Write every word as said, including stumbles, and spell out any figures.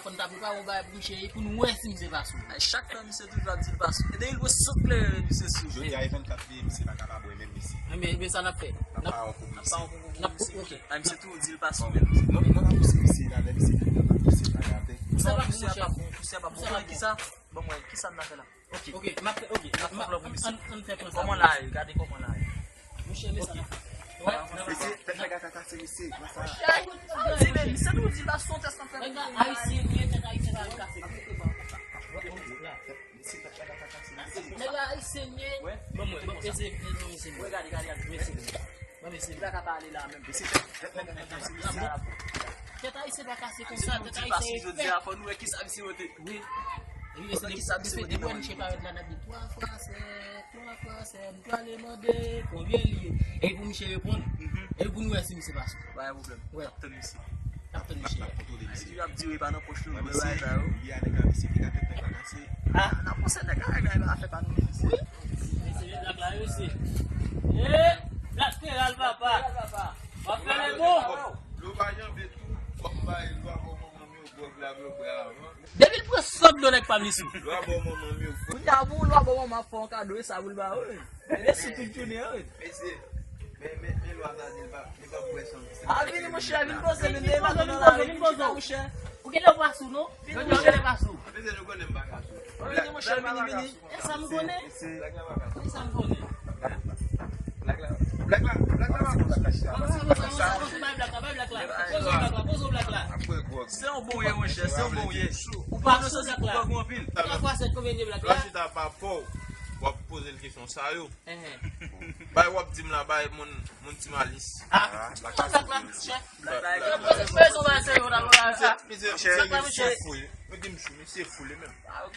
Fò n ta prepare yon bagay pou misye, pou nou wè si misye pa sou. Ay, chak tan misye toujou ap di l pa sou. E depi l pran sou kleren, misye sou. Jodi a e vennkat fevriye, misye pa ka pa bwè menm, mesye. Enben, enben sa n ap fè? N ap ba yon kou pou misye. N ap, ok. Ay, misye toujou di l pa sou menm, mesye. Non, non, n ap pouse misye la, lè misye vin, n ap pouse l la atè. Sa pa pou misye, monchè. Sa pa pou misye, sa pa pou. Kisa? Ban mwen, kisa n ap fè la? Ok. Ok, m ap fè, ok. N ap fè plan pou misye. Ann, ann fè plan sa. Kòman la ye? Gade kòman la ye. Monchè, men sa n ap fè. Mesye, tèt nèg la ka kase, mesye. Wè sa. Di men, misye tou di l pa sou tès nan fè. Nèg la ayisyen li ye, tèt ayisyen pa kase. Mesye, tèt nèg la ka kase, mesye. Nèg la ayisyen li ye. Bon, mwen, bon, mesye, mesye, mesye. Gade, gade, gade. Mesye. Bon, mesye. Li pa ka pale la menm. Mesye, tèt, tèt nèg la ka kase, mesye. Tèt ayisyen pa kase konsa, tèt ayisyen e fè. Jodi a, fò nou wè kisa misye mete. Wi. Wi, mesye, depi misye parèt la, n ap di twa fwa sèt, twa fwa sèt, m prale mande konbyen li ye. E pou misye reponn. Mhm. E pou nou wè si misye pa sou. Pa gen pwoblèm. Wè. N ap tann misye. N ap tann misye. N ap kontwole misye. Li ap di wi, pa nan pòch nou, men bagay sa yo. Li a nèg la, misye ki ka tèt nèg la kase. Ah, n ap panse nèg la, nèg la, afè pa nou, mesye. Wi. Mesye, men blak la, yo, mesye. Eh, blak feral, papa. Blak feral, papa. W ap fè le bon. Lè w pa janbe tou, w ap bay lwa bò manman m yo gwòg la, bò bra avan. Depi l pran sòt dlo nèg pa m li sou. Lwa bò manman m yo gwòg. Kounye a pou lwa bò manman ap fè yon kado, e sa pou l ba ou. E sou tout jounen an, wi. Mesye, men, men, men lwa sa di l pa, li p ap bwè san, san. A, vini, monchè, vin poze, vin poze, vin poze, vin poze, monchè. Ou genlè w pa sou, non? Vin, monchè. Ou genlè pa sou. Mesye, nou konnen m pa ka sou. Vini, monchè, vini, vini. E sa m konnen. E sa m konnen. Black la, black la, black la, black la. Poze w black la, bay black la, bay black la. Poze w black la, poze w black la. Se yon bon ye, monchè, se yon bon ye. Ou pa sou black la. Ou pa sou black la. Ou pa sou black la. Chita pa fò, w ap poze l kesyon sa yo. Bay w ap di m la, bay moun, moun Ti Malis. Ah, black la, monchè. Black la, black la. Poze, poze w bay se yo la, black la. Misye, misye fou, wi. Ou di m chou, misye fou li menm. Ah, ok.